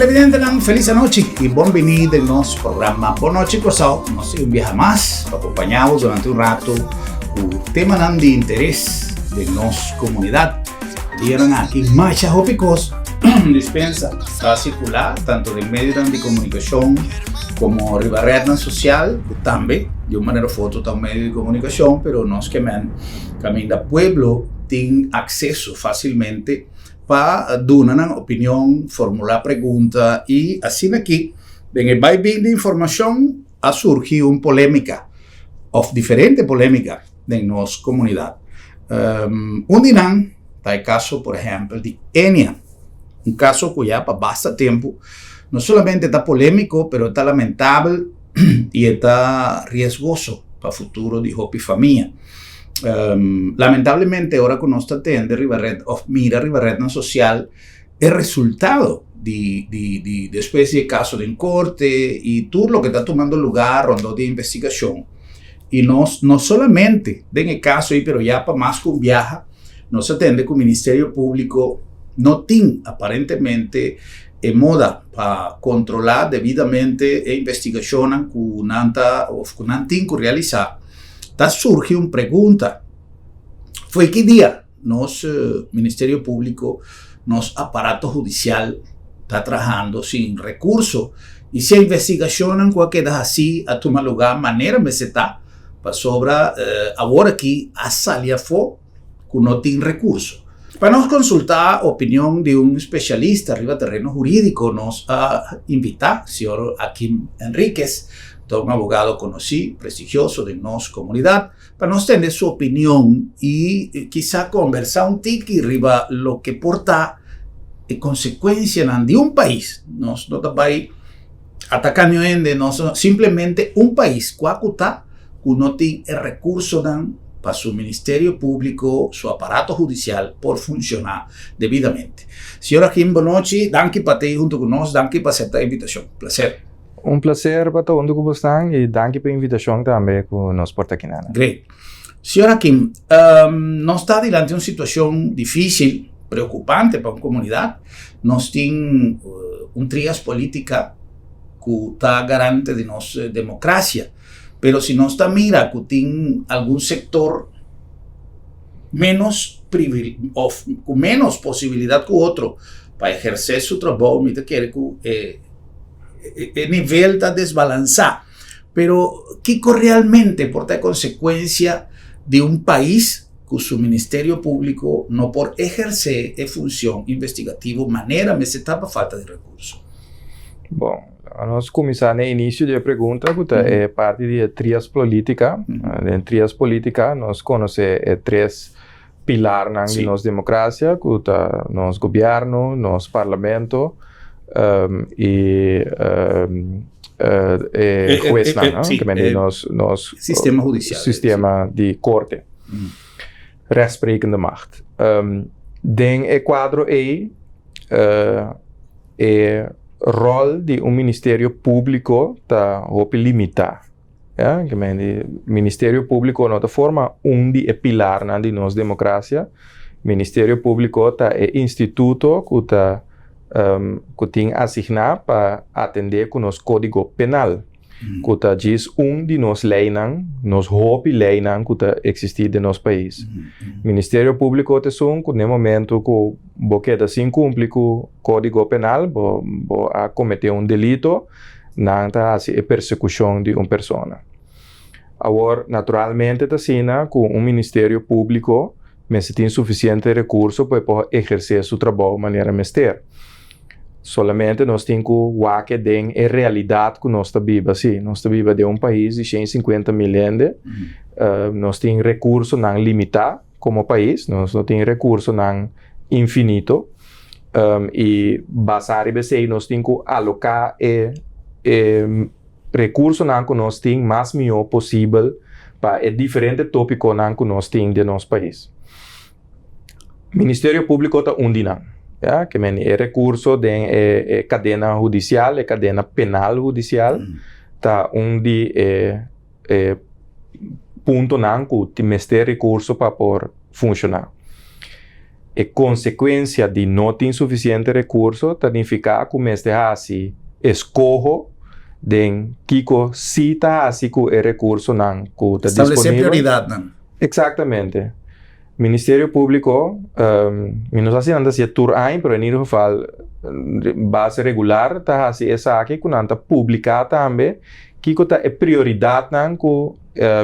Televidentenan, felis anochi i bon bini den nos programa Bon Nochi Kòrsou. Nos tin un biaha mas pa kompañá bo durante un rato ku temanan di interes den nos komunidat. Dianan aki masha hopi kos dispensa ta sirkulá tantu den medionan di komunikashon komo riba retnan sosial ku tambe di un manera of otro ta un medio di komunikashon, pero nos ke men kaminda pueblo tin akseso fásilmente pa duna nan opinion, formulá pregunta i asina aki den e bai bin di informashon a surgi un polémika òf diferente polémika den nos komunidat. Un di nan ta e kaso por ehèmpel di Enia, un kaso ku ya pa basta tempu no solamente ta polémiko pero ta lamentabel i e ta riesgoso pa futuro di hopi famia. Lamentablemente ora ku nos ta tende riba red òf mira riba rednan sosial e resultado di di di despues di e kaso den korte i tur loke ta tumando lugá rondó di e investigashon i nos no solamente den e kaso ei pero ya pa mas ku un biaha nos a tende ku Ministerio Públiko no tin aparentemente e moda pa kontrolá debidamente e investigashonnan ku nan ta òf ku nan tin ku realisá. Ta surgi un pregunta, Fo'i ki dia nos Ministerio Públiko, nos aparato hudisial ta trahando sin rekurso i si e investigashonnan ku a keda hasí a tuma lugá manera mester ta? Pasobra awor aki a sali afó ku no tin rekurso. Pa nos konsultá opinion di un spesialista riba tereno hurídiko nos a invitá señor Akim Henriquez, ta un abogado konosí, prestigioso den nos komunidat, pa nos tende su opinion i kisa kombersá un tiki riba loke por ta e konsekuensianan di un pais. Nos no ta bai ataká niun hende, nos simplemente un pais kua ku ta ku no tin e rekursonan pa su Ministerio Públiko, su aparato hudisial por funshoná debidamente. Señor Akim, bonochi, danki pa t'ei huntu ku nos, danki pa aseptá e invitashon. Plaser. Un plaser pa ta huntu ku bosnan i danki pa e invitashon tambe ku nos por ta akinan. Great. Señor Akim, nos ta dilanti un situashon difísil, preokupante pa un komunidat. Nos tin un trias polítika ku ta garante di nos demokrasia. Pero si nos ta mira ku tin algun sektor menos of ku menos posibilidat ku otro pa ehersé su trabou, mi ta kere ku e e nivel ta desbalansá. Pero kiko realmente por ta e konsekuensia di un pais ku su Ministerio Públiko no por ehersé e funshon investigativo manera mester ta pa falta di rekurso? Bon, nos kuminsá na e inisio di e pregunta ku ta e parti di e trias polítika. Den trias polítika nos konosé e tres pilarnan di nos demokrasia ku ta nos gobièrnu, nos parlamento i e huesnan, nos sistema hudisial, sistema di korte, rechtsprekende macht. Den e kuadro ei e ròl di un ministerio públiko ta hopi limitá. Ya, ke men di Ministerio Públiko no ta forma un di e pilarnan di nos demokrasia. Ministerio Públiko ta e instituto ku ta ku tin asigná pa atendé ku nos kódigo penal, ku ta djis un di nos leinan, nos hopi leinan ku ta eksistí den nos pais. Ministerio Públiko ta esun ku den momento ku bo keda sin kumpli ku kódigo penal, bo bo a kometé un delito, nan ta hasi e persekushon di un persona. Awor, naturalmente ta asina ku un ministerio públiko mester tin sufisiente rekurso pa e por ehersé su trabou manera mester. Solamente nos tin ku wak den e realidat ku nos ta biba. Sí, nos ta biba den un pais di shen i sinkuenta mil hende, nos tin rekursonan limitá komo pais, nos no tin rekursonan infinito. I basá riba esei nos tin ku aloká e e rekursonan ku nos tin mas mihó posibel pa e diferente tópikonan ku nos tin den nos pais. Ministerio Públiko ta un di nan, ya, ke men e rekurso den e e kadena hudisial, e kadena penal hudisial ta un di e e puntonan ku tin mester rekurso pa por funshoná. E konsekuensia di no tin sufisiente rekurso ta nifiká ku mester hasi eskoho den kiko sí ta hasi ku e rekursonan ku ta Establesé disponibel. Prioridatnan. Eksaktamente. Ministerio Públiko, mi no sa si nan ta hasié tur aña, pero en ieder geval base regular ta hasi esaki ku nan ta publiká tambe kiko ta e prioridatnan ku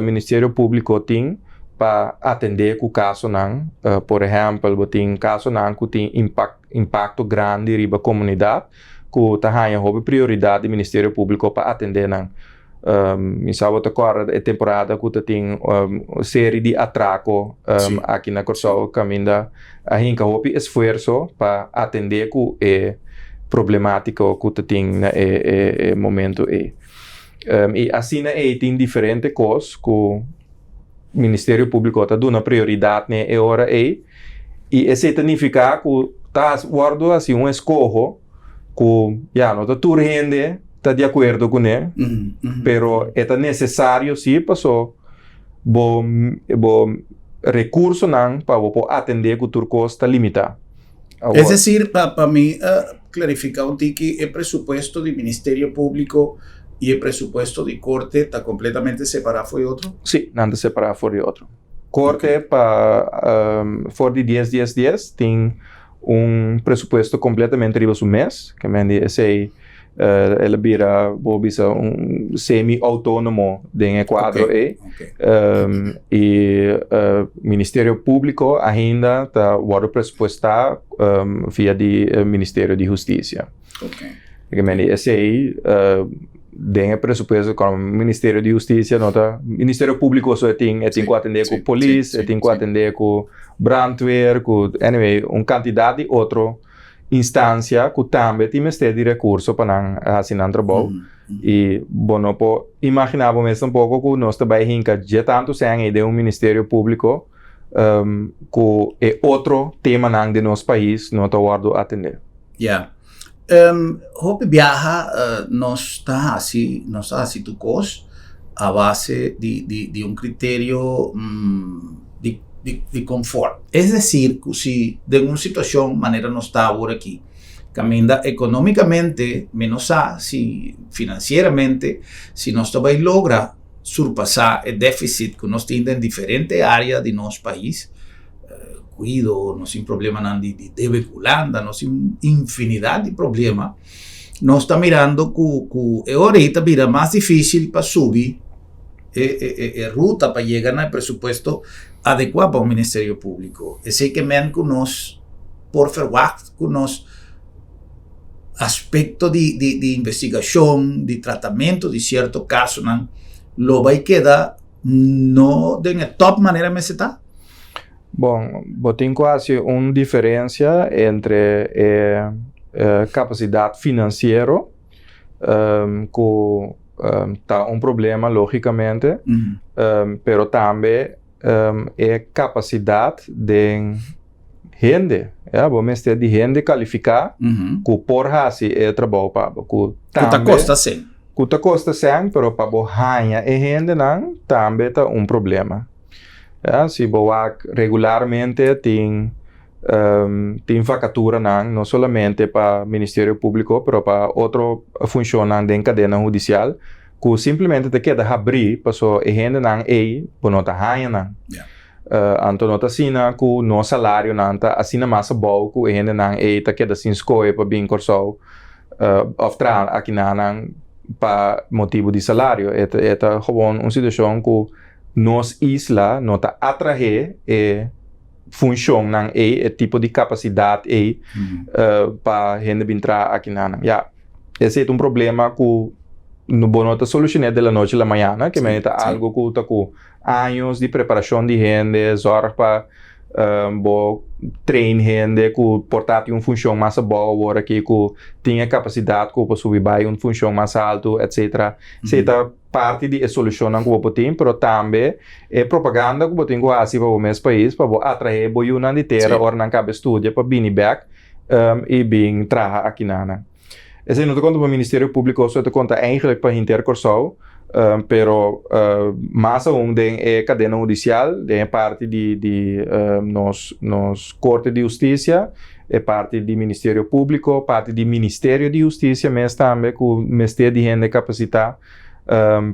Ministerio Públiko tin pa atendé ku kasonan. Por ehèmpel, bo tin kasonan ku tin impakto grandi riba komunidat ku ta haña hopi prioridat di Ministerio Públiko pa atendé nan. Mi sa bo ta kòrda e temporada ku ta tin seri di atrako aki na Kòrsou kaminda a hinka hopi esfuerso pa atendé ku e problemátiko ku ta tin na e momento ei. I asina ei tin diferente kos ku Ministerio Públiko ta duna prioridat n'e e ora ei i esei ta nifiká ku ta wòrdu hasi un eskoho ku ya no ta tur hende ta di akuerdo kuné, pero e ta nesesario sí paso bo bo rekursonan pa bo por atendé ku tur kos ta limitá. Awor. Es decir, pa mi klarifiká un tiki, e presupuesto di Ministerio Públiko i e presupuesto di Korte ta kompletamente separá for di otro? Sí, nan ta separá for di otro. Korte pa for di dies dies dies tin un presupuesto completamente riba su mes, ke men di esei el a bira bo bisa un semi autonomo den e cuadro ei. I Ministerio Publico ainda ta wordo presupuesta via di Ministerio di Husticia. Ke men di esei den e presupuesto komo Ministerio di Husticia no ta Ministerio Publico so e tin e tin ku atende ku polis e tin ku atende ku brandweer ku anyway un kantidat di otro instansia ku tambe tin mester di rekurso pa nan hasi nan trabou i bo no por imagina bo mes tampoco ku nos ta bai hinka dje tantu sèn ei den un Ministerio Publico ku e otro temanan den nos pais no ta wòrdu atende. Ya. Hopi biaha nos ta hasi nos ta hasi tur kos a base di di di un kriterio di di di konfort. Es desir ku si den un situashon manera nos ta awor aki kaminda ekonómikamente mi no sa si finansieramente si nos ta bai logra surpasá e défisit ku nos tin den diferente área di nos pais, kuido, nos tin problemanan di di debe ku Hulanda, nos tin infinidat di problema, nos ta mirando ku ku e ora ei ta bira mas difísil pa subi e e e ruta pa yega na e presupuesto adekuá pa un ministerio públiko. Esei ke men ku nos por ferwagt ku nos aspekto di di di investigashon, di tratamentu di sierto kasonan lo bai keda no den e tòp manera mester ta? Bon, bo tin ku hasi un diferensia entre e kapasidat finansiero ku ta un problema lógikamente, pero tambe e kapasidat den hende. Ya, bo mester di hende kalifiká ku por hasi e trabou pa bo, ku Ku ta kosta sèn. Ku ta kosta sèn, pero pa bo haña e hendenan tambe ta un problema. Ya, si bo wak regularmente tin tin vakaturanan no solamente pa Ministerio Públiko pero pa otro funshonnan den kadena hudisial ku simplemente ta keda habrí paso e hendenan ei bo no ta haña nan. Anto no ta asina ku nos salarionan ta asina mas abou ku e hendenan ei ta keda sin skohe pa bin Kòrsou òf traha akinanan pa motibu di salario. E ta e ta gewoon un situashon ku nos isla no ta atrahe e funshonnan ei, e tipo di kapasidat ei pa hende bin traha akinanan. Ya, esei ta un problema ku bo no ta solushoné de la noche a la mañana, ke mei ta algu ku ta ku años di preparashon di hende, zòrg pa bo train hende ku por ta tin un funshon mas abou awor aki ku tin e kapasidat ku por subi bai un funshon mas altu etsetera. Esei ta parti di e solushonnan ku bo por tin, pero tambe e propaganda ku bo tin ku hasi pa bo mes pais pa bo atraé bo yunan di tera ora nan kaba e studia pa bini bèk i bin traha akinanan. Esei no ta konta pa Ministerio Públiko so, e ta konta eigentlik pa henter Kòrsou. Pero mas aún den e kadena hudisial, den e parti di di nos nos Korte di Hustisia, e parti di Ministerio Públiko, parti di Ministerio di Hustisia mes tambe ku mester di hende kapasitá.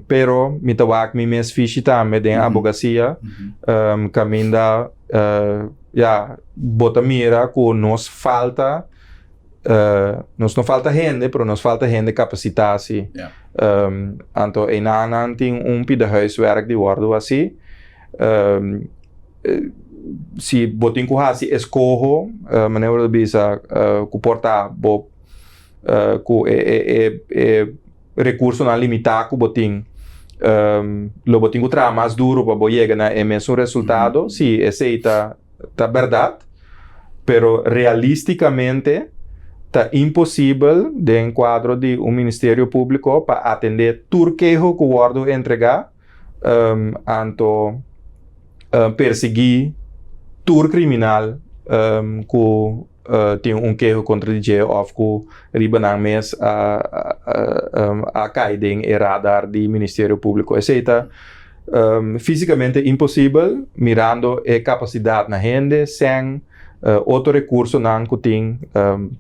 Pero mi ta wak mi mes fishi tambe den abogasia, kaminda ya bo ta mira ku nos falta. Nos no falta hende, pero nos falta hende kapasitá si. Anto einan nan tin un pida huiswerk di wòrdu hasi. Si bo tin ku hasi eskoho, manera bo ta bisa ku por ta bo ku e e e rekursonan limitá ku bo tin, lo bo tin ku traha mas duru pa bo yega na e mesun resultado. Si esei ta ta bèrdat, pero realístikamente ta imposibel den kuadro di un Ministerio Públiko pa atendé tur keho ku wòrdu entregá, anto persiguí tur kriminal ku tin un keho kontra di dje òf ku riba nan mes a kai den e radar di Ministerio Públiko. Esei ta físikamente imposibel mirando e kapasidat na hende, sèn, otro rekursonan ku tin.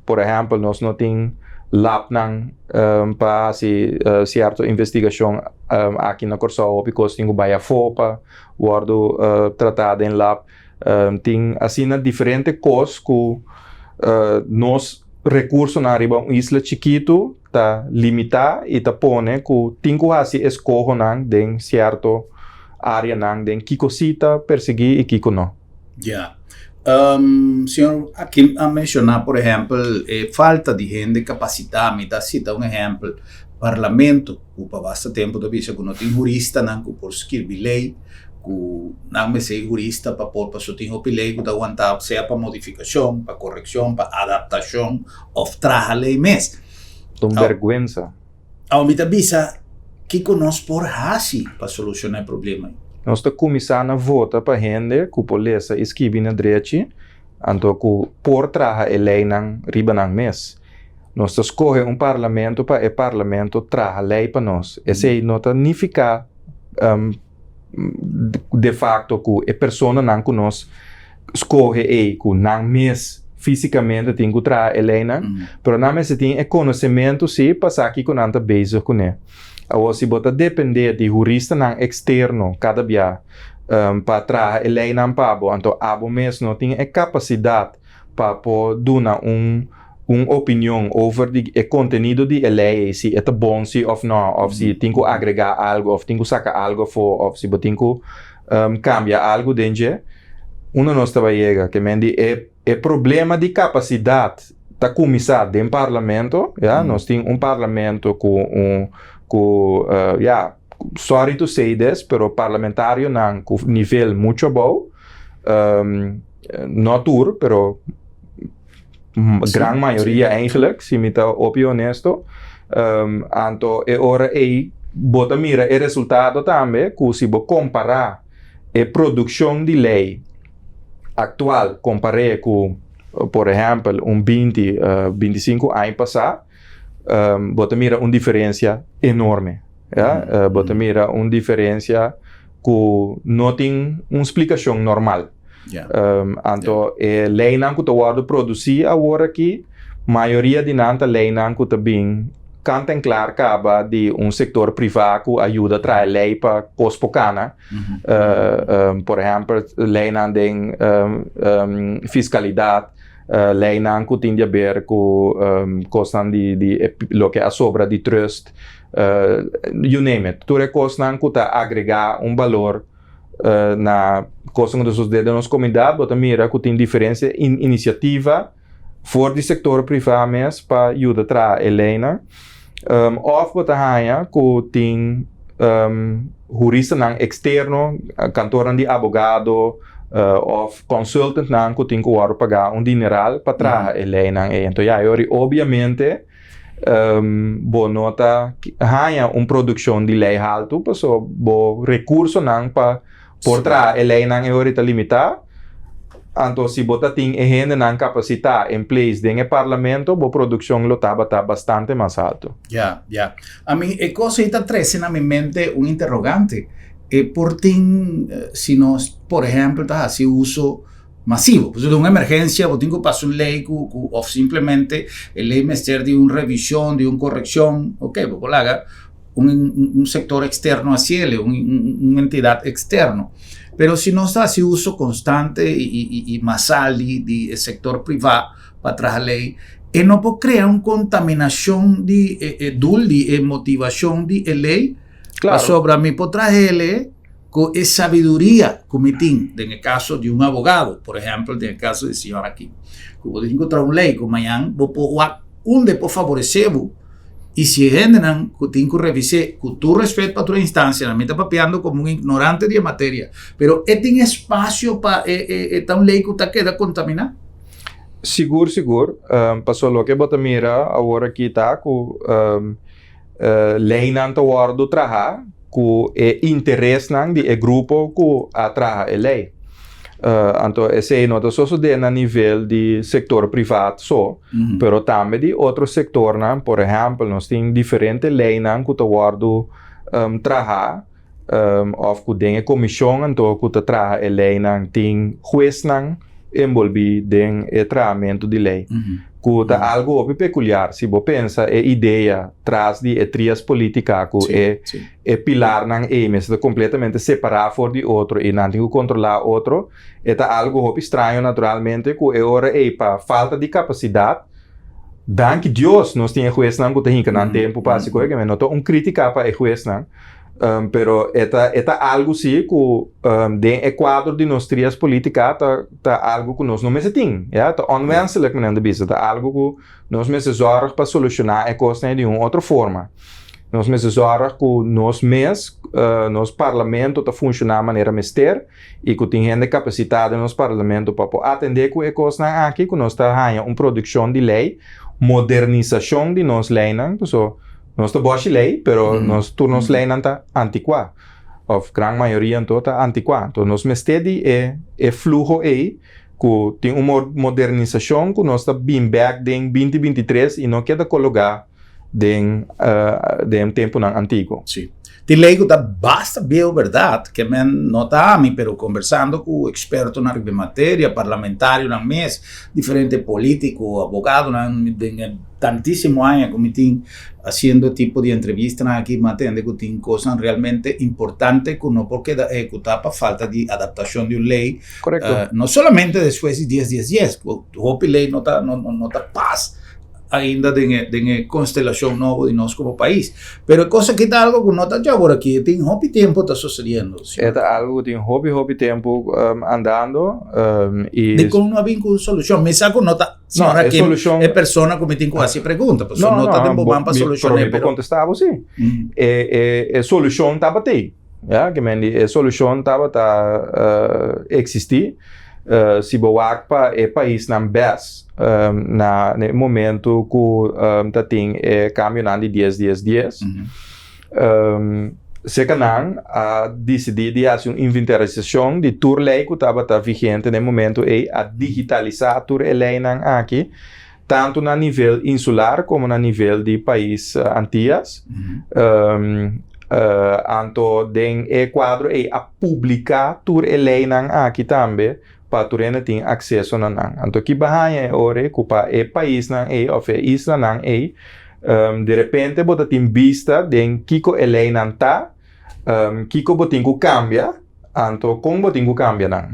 Por ehèmpel nos no tin labnan pa hasi sierto investigashon aki na Kòrsou. Hopi kos tin ku bai afó pa wòrdu tratá den lab. Tin asina diferente kos ku nos rekursonan riba un isla chikitu ta limitá i ta pone ku tin ku hasi eskohonan den sierto áreanan den kiko sí ta persiguí i kiko no. Ya. Señor Akim a menshoná por ehèmpel e falta di hende kapasitá. Mi ta sita un ehèmpel, Parlamento ku pa basta tempu ta bisa ku no tin huristanan ku por skirbi lei, ku nan mester e hurista pa por pasobra tin hopi lei ku ta wantá sea pa modifikashon, pa korekshon, pa adaptashon òf traha lei mes. Ta un bèrgwensa. Awe mi ta bisa kiko nos por hasi pa solushoná e problema ei. Nos ta kuminsá na vota pa hende ku por lesa i skibi na drechi, anto ku por traha e leinan riba nan mes. Nos ta skohe un parlamento pa e parlamento traha lei pa nos. Esei no ta nifiká de facto ku e personanan ku nos skohe ei ku nan mes físikamente tin ku traha e leinan, pero nan mester tin e konosementu sí pa sa kiko nan ta bezig kuné. Awor si bo ta dependé di huristanan eksterno kada bia pa traha e leinan pa bo, anto abo mes no tin e kapasidat pa por duna un un opinion over di e kontenido di e lei ei, si e ta bon si òf nò, òf si tin ku agregá algu òf tin ku saka algu afó òf si bo tin ku kambia algu den dje, unda nos ta bai yega? Ke men di e e problema di kapasidat ta kuminsá den parlamento, ya, nos tin un parlamento ku un ku ya, sorry to say this, pero parlamentarionan ku nivel muchu abou, No tur, pero gran mayoria eigenlijk, si mi ta hopi honesto. Anto e ora ei bo ta mira e resultado tambe ku si bo kompará e produkshon di lei aktual kompar'é ku por ehèmpel un binti, bintisinku aña pasá, bo ta mira un diferensia enorme. Ya, bo ta mira un diferensia ku no tin un splikashon normal. Anto e leinan ku ta wòrdu produsí awor aki, mayoria di nan ta leinan ku ta bin kant en klar kaba di un sektor privá ku a yuda traha lei pa kos por kana. Por ehèmpel, leinan den fiskalidat, leinan ku tin di aber ku kosnan di di loke a sobra di trust, you name it. Tur e kosnan ku ta agregá un balor na kosnan ku ta sosodé den nos komunidat, bo ta mira ku tin diferente inisiativa for di sektor privá mes pa yuda traha e leinan. Òf bo ta haña ku tin huristanan eksterno, kantornan di abogado òf consultantnan ku tin ku wòrdu pagá un dineral pa traha e leinan ei. Anto ya, e ora obiamente bo no ta haña un produkshon di lei haltu pasobra bo rekursonan pa por traha e leinan e ora ta limitá. Anto si bo ta tin e hendenan kapasitá in place den e parlamento, bo produkshon lo tabata bastante mas haltu. Ya, ya. Ami e kos ei ta trese na mi mente un interrogante. E por tin si nos por ehèmpel ta hasi uso masivo, pasobra den un emergensia bo tin ku pasa un lei ku ku òf simplemente e lei mester di un revishon, di un korekshon, oke bo por laga un un sektor eksterno hasiel, un un entidat eksterno. Pero si nos ta hasi uso konstante i i masal di di e sektor privá pa traha lei, e no por krea un kontaminashon di e e dul di e motivashon di e lei? Pasobra mi por trahele ku e sabiduria ku mi tin den e kaso di un abogado, por ehèmpel den e kaso di señor aki, ku bo tin ku traha un lei ku mañan bo por wak unda e por faboresé bo i si e hendenan ku tin ku revis'é, ku tur respet pa tur e instansianan, mi ta papiando komo un ignorante di e materia, pero e tin espasio pa e e e ta un lei ku ta keda kontaminá? Sigur sigur, pasobra loke bo ta mira awor aki ta ku Leinan ta wòrdu traha ku e interesnan di e grupo ku a traha e lei. Anto esei no ta sosodé na nivel di sektor privat so, pero tambe di otro sektornan. Por ehèmpel, nos tin diferente leinan ku ta wòrdu traha òf ku den e komishon anto ku ta traha e leinan tin huesnan enbolbí den e trahamentu di lei, ku ta algu hopi pekuliar si bo pensa e idea tras di e trias politica ku e e pilarnan ei mester ta kompletamente separá for di otro i nan tin ku kontrolá otro, e ta algu hopi straño naturalmente ku e ora ei pa falta di kapasidat. Danki Dios nos tin e huesnan ku ta hinka nan tempu pa hasi koe, no ta un kritika pa e huesnan, pero e ta e ta algu si ku den e kuadro di nos trias politika ta ta algu ku nos no mester tin, ya, ta onwenselijk men nan ta bisa, ta algu ku nos mester zòrg pa solushoná e kosnan di un otro forma. Nos mester zòrg ku nos mes, nos parlamento ta funshoná manera mester. i ku tin hende kapasitá den nos parlamento pa por atendé ku e kosnan aki ku nos ta haña un produkshon di lei, modernisashon di nos leinan, paso nos ta bòshi lei pero nos tur nos leinan ta antikuá òf gran mayoria anto ta antikuá. Anto nos mester di e e fluho ei ku tin un modernisashon ku nos ta bin bèk den binti 23 i no keda kologá den den tempunan antiguo. Sí. Tin ley ku ta basta bieu berdad, ke men no ta ami, pero kombersando ku ekspertonan riba e materia, parlamentarionan mes, diferente politiko, abogadonan, den e tantisimo aña ku mi tin hasiendo e tipo di entrevistanan aki, mi a tende ku tin kosnan realmente importante ku no por keda ehekutá pa falta di adaptashon di un ley. Korekto. No solamente despues di dies dies dies, ku hopi ley no ta no ta pas. Ainda den e den e konstelashon nobo di nos komo pais. Pero e kos aki ta algo ku no ta djawor aki, e tin hopi tempu ta sosediendo. E ta algo ku tin hopi hopi tempu andando i. Dikon no a bin ku un solushon? Mi sa ku no ta señora Kim e persona ku mi tin ku hasi e pregunta, pasobra no ta den bo man pa solushoné. Pero mi por kontestá bo si. E solushon tabat'ei. Ya, ke men di e solushon tabata eksistí si bo wak pa e paisnan bes na e momentu ku ta tin e kambionan di dies dies dies. Seka nan a disidí di hasi un inventarisashon di tur lei ku tabata vigente na e momentu ei, a digitalisá tur e leinan aki, tantu na nivel insular komo na nivel di pais Antias. Anto den e kuadro ei a publiká tur e leinan aki tambe pa tur hende tin akseso na nan. Anto ki bahaña e ora ei ku pa e paisnan ei òf e islanan ei derepente bo ta tin bista den kiko e leinan ta, Kiko bo tin ku kambia, anto kon bo tin ku kambia nan.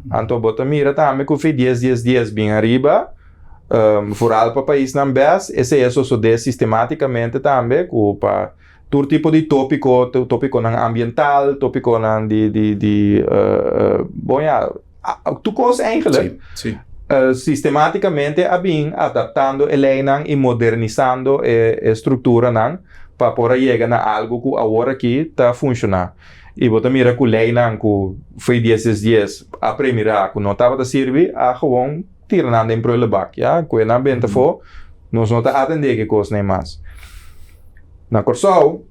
Anto bo ta mira tambe ku fi dies dies dies bin ariba, vooral pa paisnan bes, esei a sosodé sistematikamente tambe ku pa tur tipo di topiko, topikonan ambiental, topikonan di di di bon ya, tur kos eigenlijk. Sistematikamente a bin adaptando e leinan i modernisando e strukturanan pa por a yega na algu ku awor aki ta funshoná. I bo ta mira ku leinan ku foi dies dies dies a premirá ku no tabata sirbi a gewoon tira nan den prullenbak, ya, ku e nan benta afó nos no ta atendé ki kosnan mas. Na Kòrsou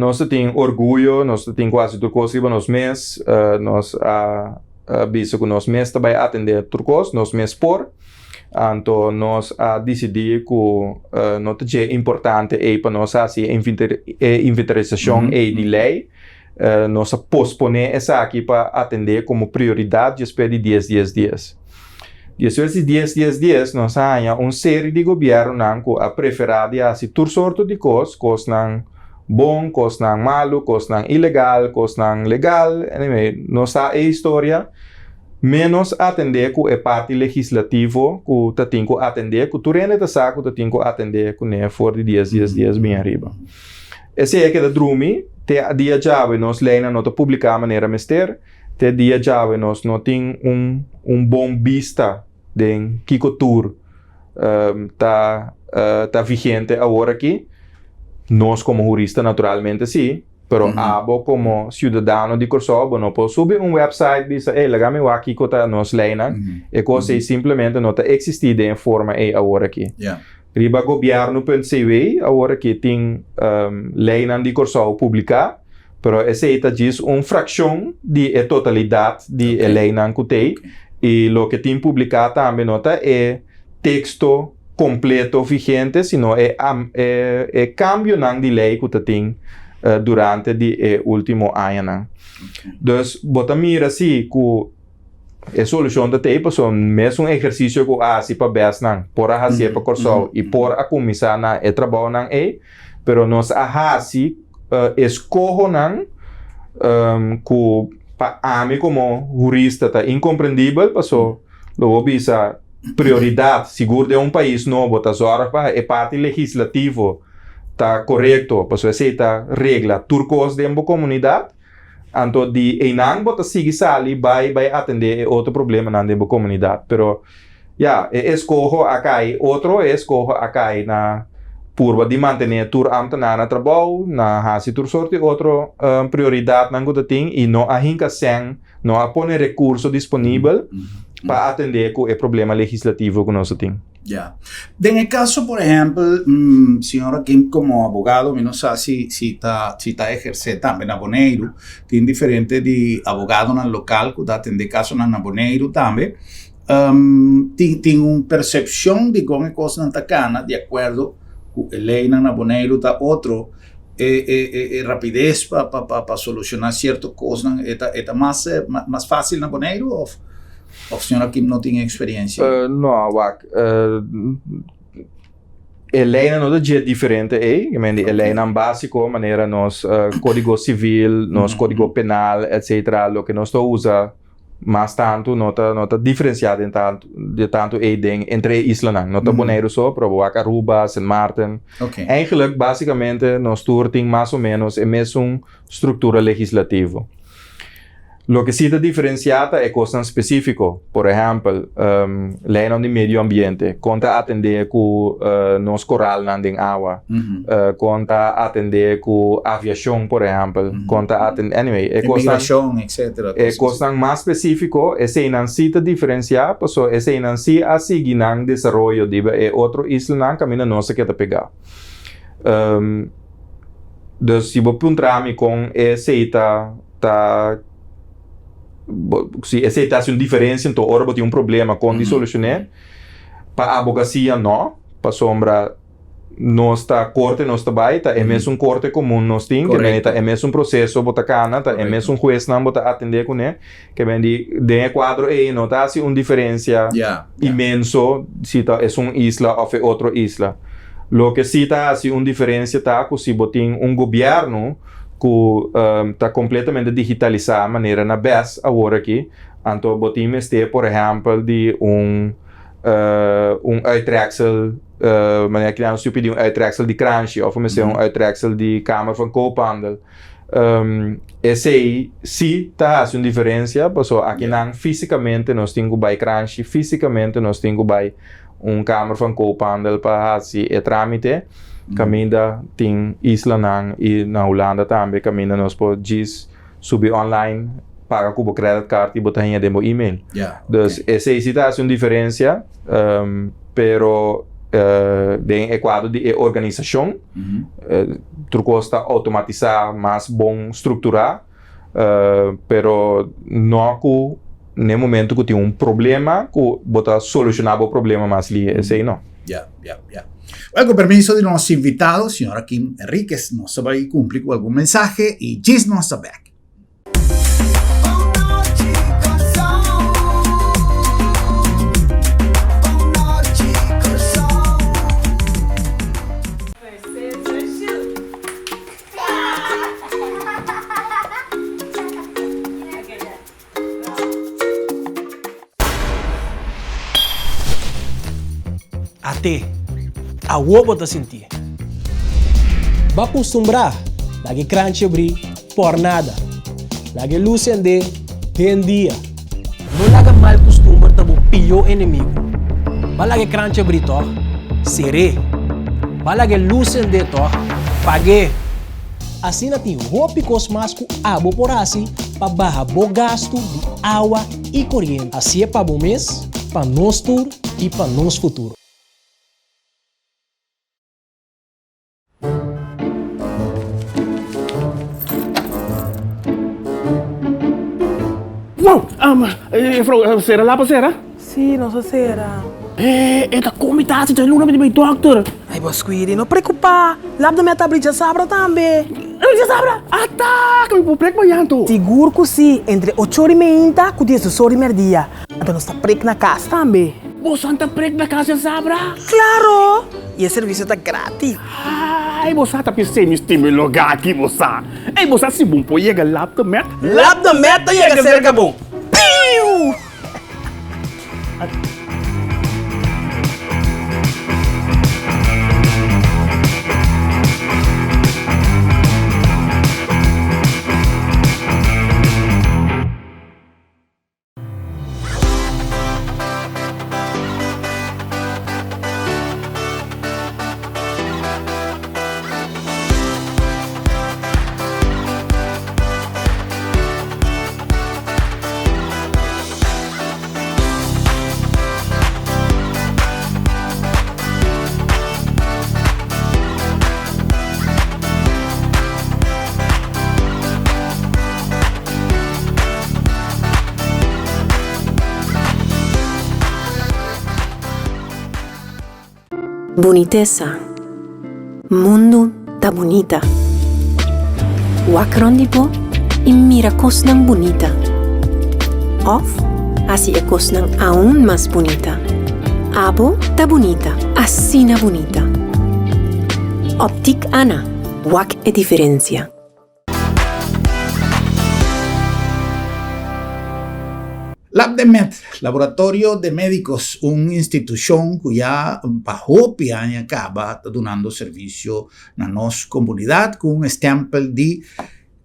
nos ta tin orguyo, nos ta tin ku hasi tur kos riba nos mes, nos a. bisa ku nos mes ta bai atendé tur kos, nos mes por. Anto nos a disidí ku no ta dje importante ei pa nos hasi e inventarisashon ei di lei. Nos a posponé esaki pa atendé komo prioridat despues di dies dies dies. Despues di dies dies dies nos a haña un seri di gobièrnunan ku a preferá di hasi tur sorto di kos, kosnan bon, kosnan malu, kosnan ilegal, kosnan legal, anyway, nos sa e historia. Ménos atendé ku e parti legislativo ku ta tin ku atendé, ku tur hende ta sa ku ta tin ku atendé kuné for di dies dies dies bin ariba. Esei a keda drumi te a dia djawe nos leinan no ta publiká manera mester, te dia djawe nos no tin un un bon bista den kiko tur ta ta vigente awor aki. Nos komo hurista naturalmente si. Pero abo komo siudadano di Kòrsou bo no por subi un website bisa ey laga mi wak kiko ta nos leinan. E kos ey simplemente no ta eksistí den e forma ey awor aki. Riba gobièrnu punt cw awor aki tin leinan di Kòrsou publiká, pero esei ta djis un frakshon di e totalidat di e leinan ku t'ey. I loke tin publiká tambe no ta e teksto kompleto vigente, sino e e kambionan di lei ku ta tin durante di e último añanan. Dus bo ta mira si ku e solushon ta t'ei pasobra mesun ehersisio ku a hasi pa bèsnan por a hasié pa Kòrsou i por a kuminsá na e trabounan ei, pero nos a hasi eskohonan ku pa ami komo hurista ta inkomprendibel paso lo bo bisa Prioridat, sigur den un pais nobo, ta zòrg pa e parti legislativo ta korekto, pasobra esei ta regla tur kos den bo komunidat. Anto di einan bo ta sigui sali bai bai atendé e otro problemanan den bo komunidat. Pero ya, e eskoho a kai otro, e eskoho a kai na purba di mantené tur ámtenar na trabou, na hasi tur sorti otro prioridatnan ku ta tin i no a hinka sèn. No a pone rekurso disponibel pa atendé ku e problema legislativo ku nos a tin. Ya. Den e kaso, por ehèmpel, señor Hakim komo abogado, mi no sa si si ta si ta ehersé tambe na Boneiru, tin diferente di abogadonan lokal ku ta atendé kasonan na Boneiru tambe, tin tin un persepshon di kon e kosnan ta kana di akuerdo ku e leinan na Boneiru ta otro. E e e e rapidez pa pa pa pa soluciona cierto cosnan e ta e ta mas mas facil na Boneiru of of señor Hakim no tin experiencia? No, wak, e leynan no ta dje diferente ey, ke men di e leynan basico manera nos codigo civil, nos codigo penal, etcetera, loke nos ta usa. Mas tantu no ta no ta diferensiá den tantu de tantu ei den entre e islanan. No ta Boneiru so, pero bo wak Aruba, Sint Maarten. Eigenlijk, básikamente, nos tur tin mas o ménos e mesun struktura legislativo. Loke sí ta diferensiá ta e kosnan spesífiko. Por ehèmpel, leinan di medio ambiente, kon ta atendé ku nos koralnan den awa, kon ta atendé ku aviashon, por ehèmpel, kon ta atendé, anyway, e kosnan. Inmigrashon, etcetera. E kosnan mas spesífiko, eseinan sí ta diferensiá, pasobra eseinan sí a sigui nan desaroyo riba e otro islanan kaminda nos a keda pegá. Dus si bo puntra mi kon esei ta ta si esei ta hasi un diferensia enton ora bo tin un problema kon di solushoné pa abogasia no pasobra nos ta korte nos ta bai ta e mesun korte komun nos tin ke men ta e mesun proseso bo ta kana ta e mesun huesnan bo ta atendé kuné ke men di den e kuadro ei no ta hasi un diferensia inmenso si ta esun isla òf e otro isla loke si ta hasi un diferensia ta ku si bo tin un gobièrnu ku ta kompletamente digitalisá manera na bes awor aki, anto bo tin mester por ehèmpel di un un uittreksel manera ki nan su pidi un uittreksel di kranshi òf mester un uittreksel di Kamer van Koophandel. Esei si ta hasi un diferensia pasobra akinan físikamente nos tin ku bai kranshi, físikamente nos tin ku bai un Kamer van Koophandel pa hasi e trámite. Kaminda tin islanan i na Hulanda tambe kaminda nos por djis subi online, paga ku bo credit card i bo ta haña den bo email. Dus esei si ta hasi un diferensia, pero den e kuadro di e organisashon tur kos ta outomatisá, mas bon strukturá, pero no ku. n'e momento ku tin un problema ku bo ta solushoná bo problema mas lihe, esei no. Ya, ya, ya. Well, ku permiso di nos invitado, señora Kim Henriquez, nos ta bai kumpli ku algun mensahe i djis nos ta bèk. At'é, awor bo ta sintié. Bo a kustumbrá laga e kranchi abrí por nada. Laga e lus sendé den dia. No laga mal kustumber ta bo pió enemigu. Bo a laga e kranchi abrí tòg? Ser'é. Bo a laga e lus sendé tòg? Pag'é. Asina tin hopi kos mas ku abo por hasi pa baha bo gastu di awa i koriente. Hasié pa bo mes, pa nos tur i pa nos futuro. Wow! Juffrouw, sera lapa sera? Sí, nos a sera. Eh, e ta komi ta hasi dje luna mi di bai dokter. Ay, bo Squiri, no preocupa. Lap de mi a ta abri djasabra tambe. Abri djasabra? Ata! Ke mi por prek mañan to. Sigur ku si, entre ocho ora i meinta ku diesdos ora i merdia. Anto nos ta prek na kas tambe. Boso ta prek na kas djasabra? Klaro! I e servisio ta gratis. Ay, bo sa ta p'esei mi stima e lugá aki, bo sa. Ey, bo sa si bon por yega Lap de Met? Lap de Met ta yega serka bo. Piu! Bunitesa. Mundu ta bunita. Wak rond di bo i mira kosnan bunita. Òf hasi e kosnan aun mas bunita. Abo ta bunita, asina bunita. Optik Ana, wak e diferensia. Labdemed, Laboratorio de Médicos, un institushon ku ya pa hopi aña kaba ta dunando servisio na nos komunidat ku un estèmpel di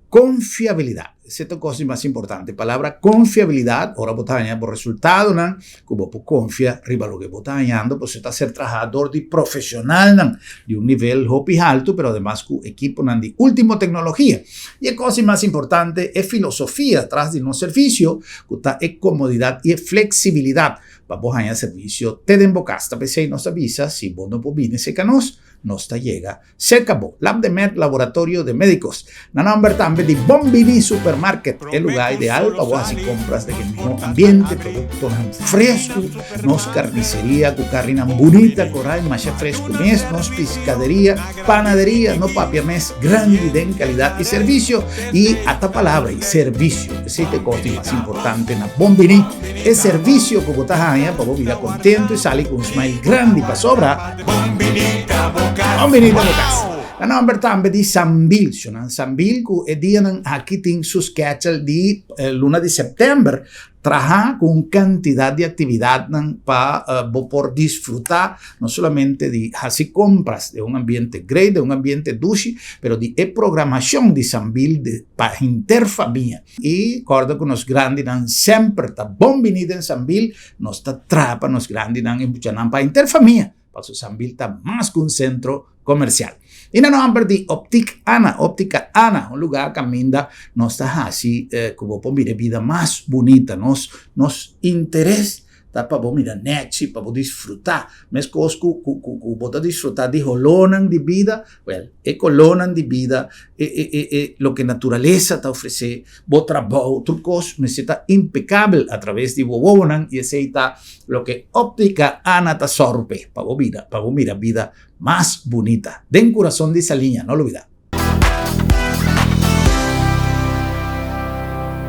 konfiabilidat. Esei ta kos di mas importante. Palabra konfiabilidat, ora bo ta haña bo resultadonan ku bo por konfia riba loke bo ta hañando, pasobra ta ser trahá dor di profeshonalnan di un nivel hopi haltu, pero ademas ku ekiponan di último teknologia. I e kos di mas importante, e filosofia tras di nos servisio, ku ta e komodidat i e fleksibilidat pa bo haña servisio te den bo kas. Ta p'esei nos ta bisa, si bo no por bini serka nos, nos ta yega serka bo. Labdemed Laboratorio de Médicos, na nòmber tambe di Bon Bini Supermarket, e lugá ideal pa bo hasi kompras den e mihó ambiente, produktonan fresku, nos karniseria ku karninan bunita, koral masha fresku mes, nos piskaderia, Panaderia no papia mes grandi den calidad y servicio y ata palabra y servicio. Esey ta e cos di mas importante na Bon Bini. E servicio cu bo ta haña pa bo bira contento y sali cu un smile grandi pasobra Bon Bini ta bo cas. Bon Bini ta bo cas. Na nomber tambe di Sambil, Shonan Sambil cu e dianan aki tin su schedule di luna di september Traha ku un kantidat di aktividatnan pa bo por disfrutá no solamente di hasi kompras den un ambiente great, den un ambiente dushi, pero di e programashon di Sambil pa henter famia. I kòrda ku nos grandinan semper ta bon biní den Sambil, nos ta traha pa nos grandinan i muchanan pa henter famia. Paso Sambil ta mas ku un sentro komersial. I na nòmber di Optik Ana, Optika Ana, un lugá kaminda nos ta hasi ku bo por mira e bida mas bunita. Nos nos interes ta pa bo mira nèchi, pa bo disfrutá. Meskos ku ku ku ku bo ta disfrutá di holónan di bida, wèl, e kolónan di bida, e e e e loke naturalesa ta ofresé, bo trabou, tur kos mester ta impekabel atraves di bo wowonan i esei ta loke Óptica Ana ta sòru p'e, pa bo bida, pa bo mira bida mas bunita. Den kurason di Saliña, no lubidá.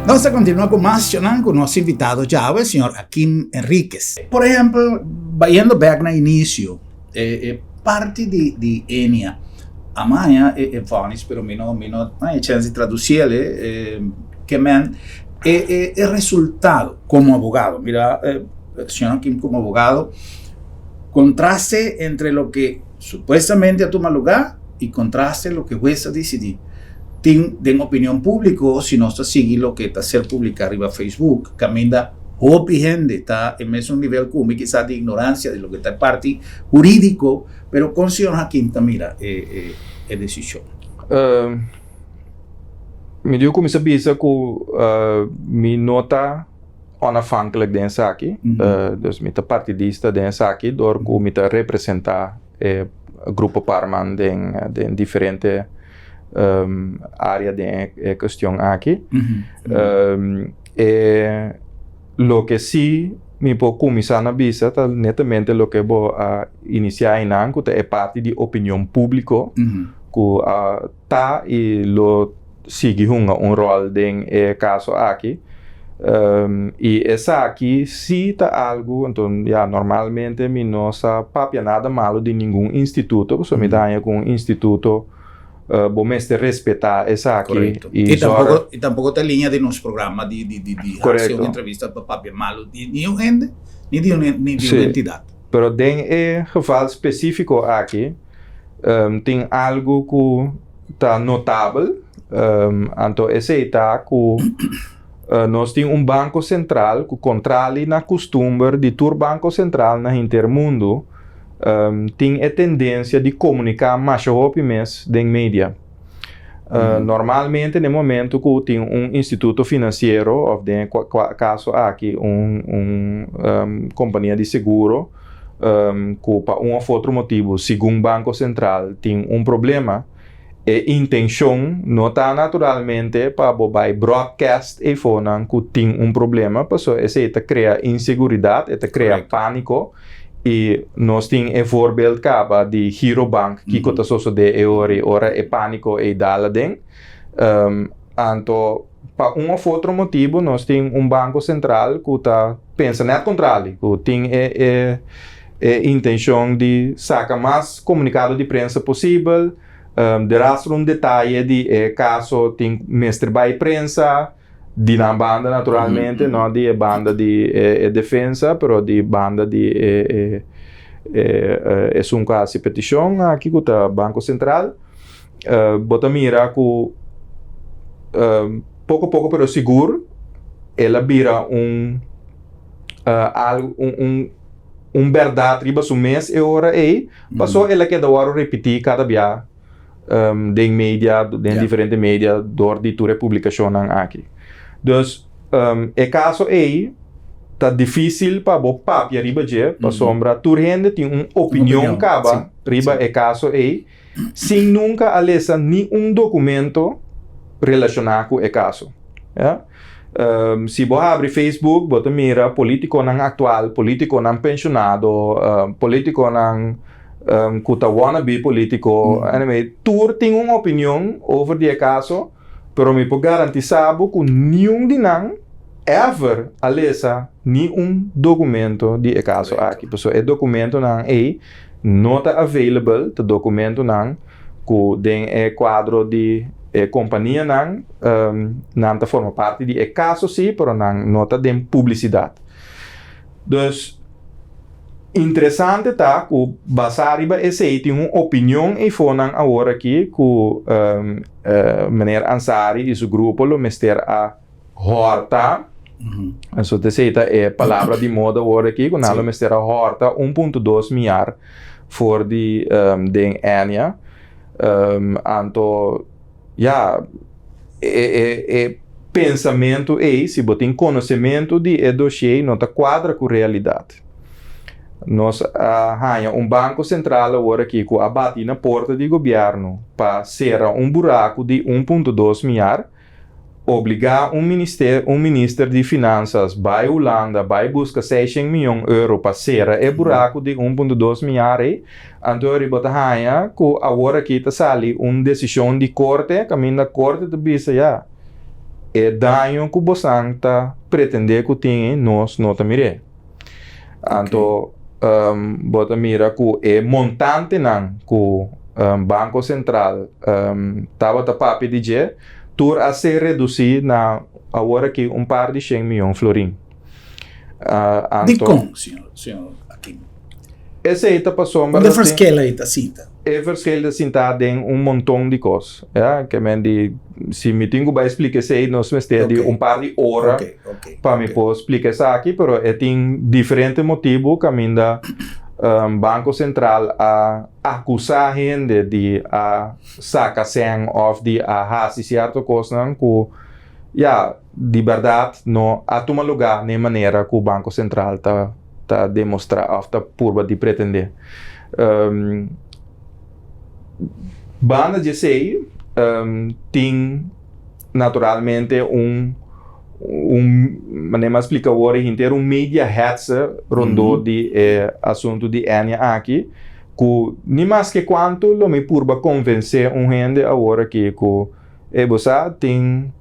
Nos ta continua cu mas cionan cu nos invitado djawe, señor Akim Enriquez. Por ehempel, bayendo bek na inicio, e parti di di Enia, a maya e e vonnis, pero mi no mi no haña e chens di traduciel e, ke men e e e resultado como abogado, mira señor Akim como abogado, contraste entre loke Supuestamente a tuma lugá i kontraste loke hues a disidí. Tin den opinion públiko si nos ta sigui loke ta ser publiká riba Facebook, kaminda hopi hende ta e mesun nivel ku mi kisas di ignoransia di loke ta e parti hurídiko, pero kon señor Hakim ta mira e e desishon? Mi diu kuminsá bisa ku mi no ta. Onafhankelijk den esaki, dus mi ta partidista den esaki dor ku mi ta representá e grupo Parman den den diferente área den e kuestion aki. E loke si mi por kuminsá na bisa ta netamente loke bo a inisiá einan ku ta e parti di opinion públiko ku a ta i lo sigui hunga un ròl den e kaso aki. I esaki si ta algu, anto ya normalmente mi no sa papia nada malu di ningun instituto, pasobra mi ta haña ku un instituto bo mester respetá esaki. Korekto. I I tampoko i tampoko ta liña di nos programa di di di di hasi un entrevista pa papia malu di niun hende ni di un ni di un entidat. Pero den e geval spesífiko aki tin algu ku ta notabel, anto esei ta ku nos tin un banko sentral ku kontrali na kustumber di tur banko sentral na henter mundu tin e tendensia di komuniká masha hopi mes den media. Normalmente na e momento ku tin un instituto finansiero òf den e kaso aki un un kompania di seguro ku pa un òf otro motibu segun Banko Sentral tin un problema, e intenshon no ta naturalmente pa bo bai broadcast eifonan ku tin un problema pasobra esei ta krea inseguridat, e ta krea pániko i nos tin e voorbeeld kaba di Girobank kiko ta sosodé e ora ei ora e pániko ei dal aden. Anto pa un òf otro motibu nos tin un Banko Sentral ku ta pensa nèt kontrali, ku tin e e e intenshon di saka mas komunikado di prensa posibel, derastro un detaye di e kaso tin mester bai prensa, di nan banda naturalmente, no di e banda di e e defensa, pero di banda di e e e esun ku a hasi petishon aki ku ta Banko Sentral. Bo ta mira ku poko poko pero sigur el a bira un algu un un un bèrdat riba su mes e ora ei paso el a keda wòrdu ripití kada bia den media den diferente media dor di tur e publikashonnan aki. Dus e kaso ei ta difísil pa bo papia riba dje pasobra tur hende tin un opinion kaba riba e kaso ei. sin nunka a lesa ni un dokumento relashoná ku e kaso. Ya. Si bo habri Facebook bo ta mira polítikonan aktual, polítikonan penshonado, polítikonan ku ta wannabe polítiko, anyway, tur tin un opinion over di e kaso, pero mi por garantisá bo ku niun di nan ever a lesa ni un dokumento di e kaso aki. Pasobra e dokumentonan ei no ta available, ta documentonan cu den e cuadro di e companianan nan ta forma parti di e caso si, pero nan no ta den publicidad. Dus, interesante ta cu basa riba esey tin un opinion eyfonan awor aki cu meneer Ansary y su grupo lo mester a Hòrta, anso ta esei ta e palabra di moda awor aki, ku nan lo mester a hòrta 1.2 miar for di den Ennia. Anto, ya, e e e. pensamentu ei, si bo tin konosementu di e dossier, no ta kuadra ku realidat. Nos a haña un Banko Sentral awor aki ku a bati na porta di gobièrnu pa sera un buraku di 1.2 miar, obligá un minister un minister di Finansas bai Hulanda bai buska seishen mion euro pa sera e buraku di 1.2 miar ei, anto ori bo ta haña ku awor aki ta sali un desishon di korte kaminda korte ta bisa ya e daño ku bosan ta pretendé ku tin ei nos no ta mir'é. Anto bo ta mira ku e montantenan ku Banko Sentral tabata papia di dje tur a ser redusí na awor aki un par di shen mion florin. Anto Dikon, señor Akim? Esei ta pasobra Unda e verschil ei ta sinta? E verschil ta sinta den un monton di kos. Ya, ke men di si mi tin ku bai splika esei nos mester di un par di ora pa mi por splika esaki, pero e tin diferente motibu kaminda Banko Sentral a akusá hende di a saka sèn òf di a hasi sierto kosnan ku ya di bèrdat no a tuma lugá na e manera ku Banko Sentral ta ta demostrá òf ta purba di pretendé. Banda di esei tin naturalmente un un manera mi a splika awor e henter un media hetze rondó di e asuntu di Ennia aki ku ni maske kuantu lo mi purba konvensé un hende awor aki ku e bo sa tin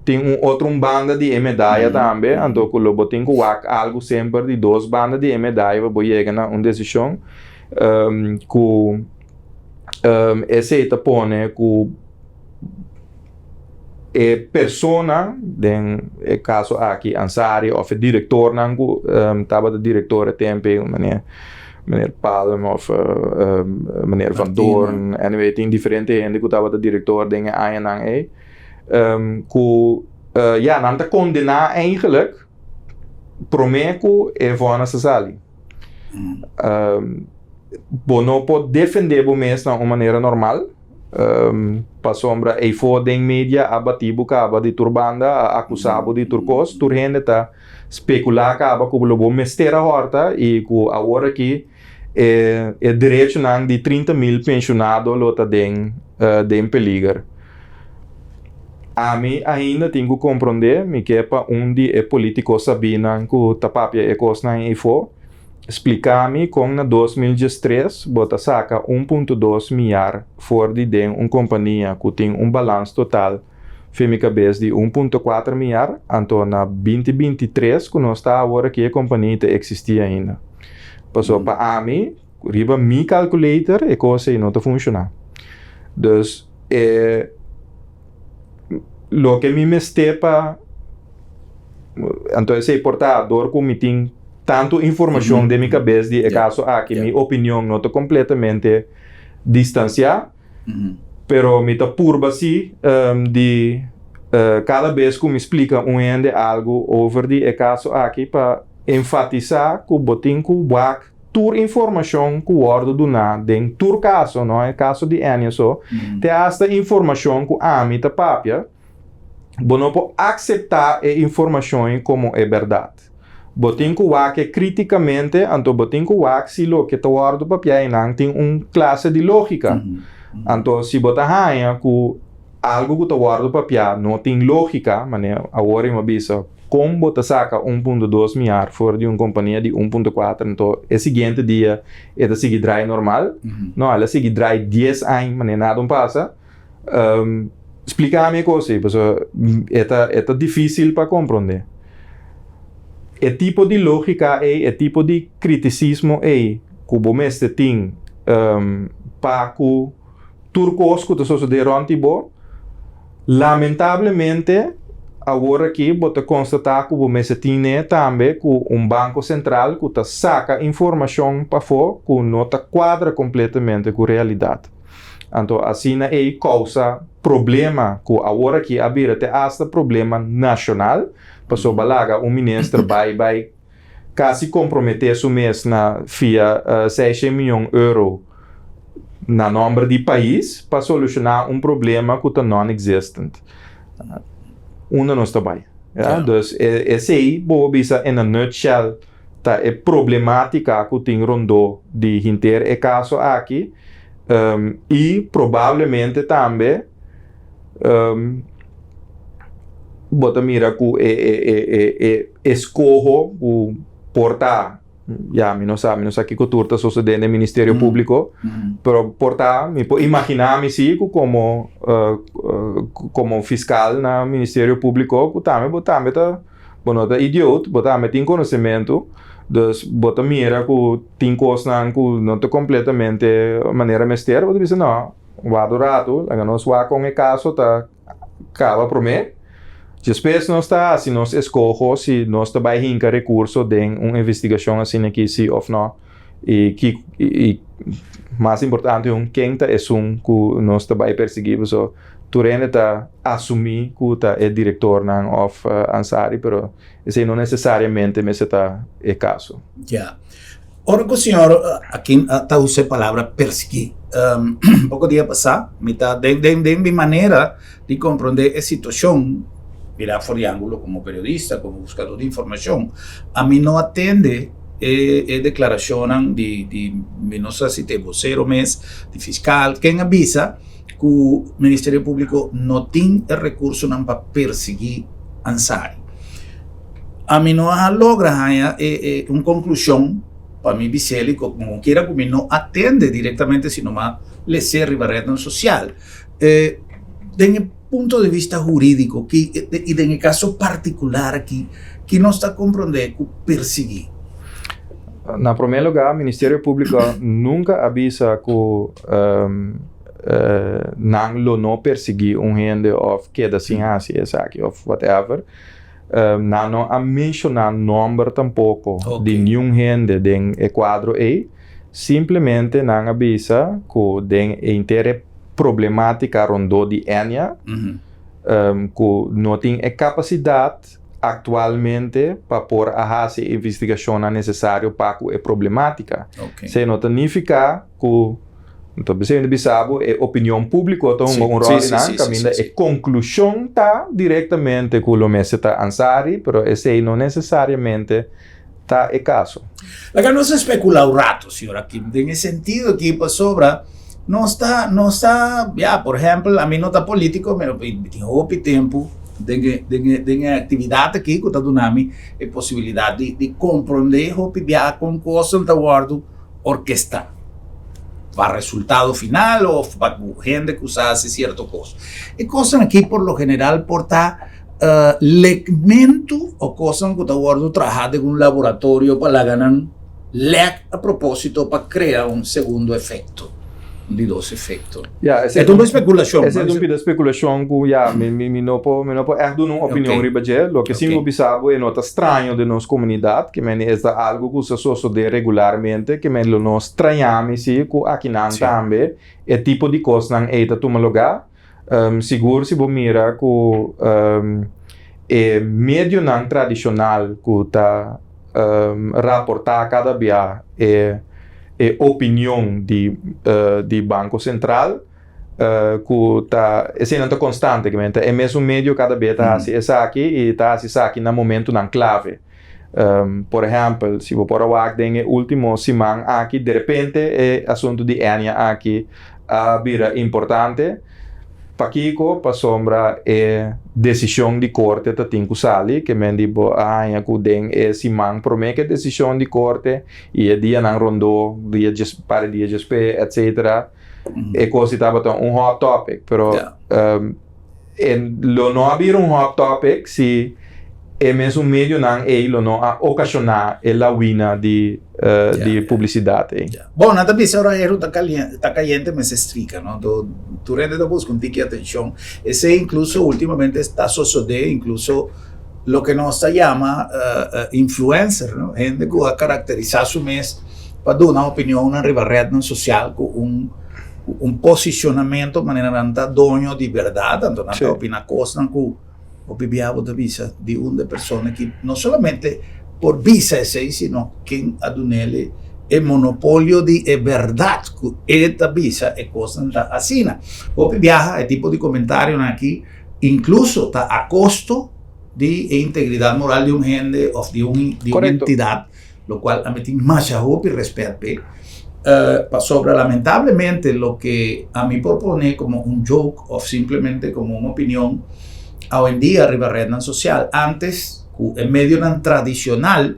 tin un otro un banda di e medaya tambe anto ku lo bo tin ku wak algu semper di dos banda di e medaya pa bo yega na un desishon ku esei ta pone ku e persona, den e kaso aki Ansari òf e direktornan ku tabata direktor e tempu ei, meneer meneer Palm òf meneer Van Doorn, anyway tin diferente hende ku tabata direktor den e añanan ei, ku ya nan ta kondená eigenlijk promé ku e vònes a sali. Bo no por defendé bo mes na un manera normal, pasobra eyfo den media a batí bo kaba di tur banda, a akusá bo di tur kos, tur hende ta spekulá kaba ku lo bo mester a hòrta i ku awor aki e derechonan di 30.000 penshonado lo ta den den peliger. Ami ainda tin ku komprondé, mi ke pa un di e polítiko sabínan ku ta papia e kosnan eyfo, Spliká mi kon na 2013 bo ta saka 1.2 miar for di den un kompania ku tin un balans total fe mi kabes di 1.4 miar, anto na 2023 ku nos ta awor aki e kompania ta eksistí ainda. Pasobra pa ami, riba mi calculator e kos ei no ta funshoná. Dus e loke mi mester pa. Anto esei por ta dor ku mi tin tantu informashon den mi kabes di e kaso aki, mi opinion no ta kompletamente distansiá, pero mi ta purba si di kada bes ku mi splika un hende algu over di e kaso aki pa enfatisá ku bo tin ku wak tur informashon ku wòrdu duná den tur kaso, no e kaso di Ennia so, te asta informashon ku ami ta papia. Bo no por akseptá e informashon komo e bèrdat. Bo tin ku wak e krítikamente, anto bo tin ku wak si loke ta wòrdu papiá einan tin un klase di lógika. Anto si bo ta haña ku algu ku ta wòrdu papiá no tin lógika, manera awor mi a bisa, kon bo ta saka 1.2 miar for di un kompania di 1.4 anto e siguiente dia e ta sigui drai normal? No, el a sigui drai dies aña manera nada un pasa. Splika mi e kos ei, pasobra e ta e ta difísil pa komprondé. E tipo di lógika ei, e tipo di kritisismo ei ku bo mester tin pa ku tur kos ku ta sosodé rònt di bo, lamentablemente awor aki bo ta konstatá ku bo mester tin e tambe ku un banko sentral ku ta saka informashon pafó ku no ta kuadra kompletamente ku realidat. Anto asina ei kousa problema ku awor aki a bira te asta problema nashonal, pasobra laga un minister bai bai kasi komprometé su mes na fia 600 mion euro na nòmber di pais pa solushoná un problema ku ta non-existent. Unda nos ta bai? Ja, dus esei bo bisa in a nutshell ta e problematica cu tin rondó di hinter e caso aki y probablemente tambe bo ta mira cu e escoho cu por ta Ya, mi no sa, mi no sa kiko tur ta sosodé den Ministerio Públiko, pero por ta, mi por imaginá mi sí ku komo komo fiskal na Ministerio Públiko ku tambe bo tambe ta, bo no ta idioot, bo tambe tin konosementu, dus bo ta mira ku tin kosnan ku no ta kompletamente manera mester, bo ta bisa no, wak un ratu, laga nos wak kon e kaso ta. Kaba promé. Despues nos ta hasi nos eskoho si nos ta bai hinka rekurso den un investigashon asina aki si òf nò i ki i mas importante aun ken ta esun ku nos ta bai persiguí pasobra tur hende ta asumí ku ta e direktornan òf Ansary pero esei no nesesariamente mester ta e kaso. Ya. Ora ku señor aki ta usa e palabra persiguí, poko dia pasá mi ta den den den mi manera di komprondé e situashon, mirá for di ángulo komo periodista, komo buskadó di informashon, ami no a tende e e deklarashonnan di di mi no sa si ta e bosero mes, di fiskal, ken a bisa ku Ministerio Públiko no tin e rekursonan pa persiguí Ansary. Ami no a logra haña e un konklushon pa mi biseli komo kiera ku mi no a tende direktamente sino m'a les'é riba retnan sosial. Den e punto di bista hurídiko ki i den e kaso partikular aki ki nos ta komprondé ku persiguí? Na promé lugá Ministerio Públiko nunka a bisa ku nan lo no persiguí un hende òf keda sin hasi esaki òf whatever. Nan no a menshoná nòmber tampoko di niun hende den e kuadro ei. Simplemente nan a bisa ku den e henter e problemátika rondó di Ennia, ku no tin e kapasidat aktualmente pa por a hasi e investigashonnan nesesario pa ku e problemátika. Esei no ta nifiká ku Anto p'esei mi ta bisa bo e opinion públiko ta hunga un ròl einan kaminda e konklushon ta direktamente ku lo mester ta Ansary, pero esei no nesesariamente ta e kaso. Laga nos spekulá un rato, señor Akim, den e sentido aki pasobra nos ta, nos ta, ya, por ehèmpel, ami no ta polítiko, pero mi tin hopi tempu den e, den e, den e aktividat aki ku ta duna mi e posibilidat di, di komprondé hopi biaha kon kosnan ta wòrdu orkestá pa resultado final of pa ku hende ku sa hasi sierto kos. E kosnan aki por lo general por ta lekmentu o kosnan ku ta wòrdu trahá den un laboratorio pa laga nan lek a propósito pa krea un segundo efekto, un di dos efekto. Ya, esei ta un spekulashon. Esei ta un pida spekulashon ku ya, mi mi no por mi no por ègt duna un opinion riba dje. Loke si mi por bisa bo e no ta straño den nos komunidat, ke mende es ta algu ku sa sosodé regularmente, ke mende lo no straña mi si ku akinan tambe e tipo di kosnan ei ta tuma lugá. Sigur si bo mira ku e medionan tradishonal ku ta raportá kada bia e e opinion di di Banko Sentral ku ta eseinan ta konstante ta e mesun medio kada bia ta hasi esaki i ta hasi esaki na momentunan klave. Por ehèmpel, si bo por a wak den e último siman aki, derepente e asuntu di Enya aki a bira importante. Pakiko? Pasobra e desishon di korte ta tin ku sali, ke men di bo a haña ku den e siman promé ku e desishon di korte i e dianan rondó, dia djes, par di dia djespé, etsetera, e kos di tabata un hot topic. Pero E lo no a bira un hot topic si e mesun medionan ei lo no a okashoná e lawina di di publisidat ei. Bon, nan ta bisa ora heru ta ta kayente mester strika, no? Anto tur hende ta buska un tiki atenshon. Esei inkluso ultimamente ta sosodé inkluso loke nos ta yama influencer, no? Hende ku a karakterisá su mes pa duna opinionnan riba retnan sosial ku un un posicionamento manera nan ta doño di berdad, anto nan ta opina cosnan cu hopi bia bo ta bisa di unda e persona ki no solamente por bisa esey sino ken a dunele e monopolio di e berdad cu e ta bisa e cosnan ta asina. Hopi biaha e tipo di comentarionan aki. Inkluso ta a kosto di e integridat moral di un hende òf di un di un entidat, lokual ami tin masha hopi rèspèt p'e. Pasobra lamentablemente loke ami por pone komo un joke òf simplemente komo un opinion awendia riba retnan sosial, ántes ku e medionan tradishonal,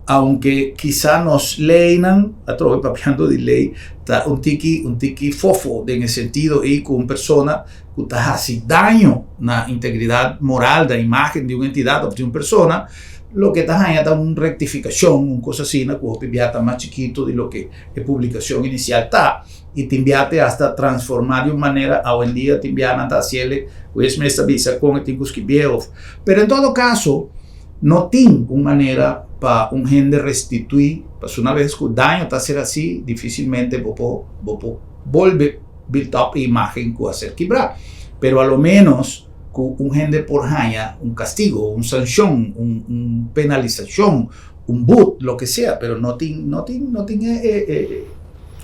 Aunke kisa nos leynan, atrobe papiando di ley, ta un tiki un tiki fofo den e sentido ei ku un persona ku ta hasi daño na integridad moral, na imagen di un entidad of di un persona, loke ta haña ta un rektifikashon, un kos asina ku hopi bia ta mas chikito di loke e publikashon inisial ta i tin bia te hasta transforma di un manera, awendia tin bia nan ta hasiele ku es mes ta bisa kon e tin ku skibié of, pero en todo kaso. No tin un manera pa un hende restituí, pasobra una bes ku daño ta ser hasí, difísilmente bo por bo por bolbe build up e imágen ku a ser kibrá. Pero a lo ménos ku un hende por haña un kastigo, un sanshon, un un penalisashon, un but, loke sea, pero no tin no tin no tin e e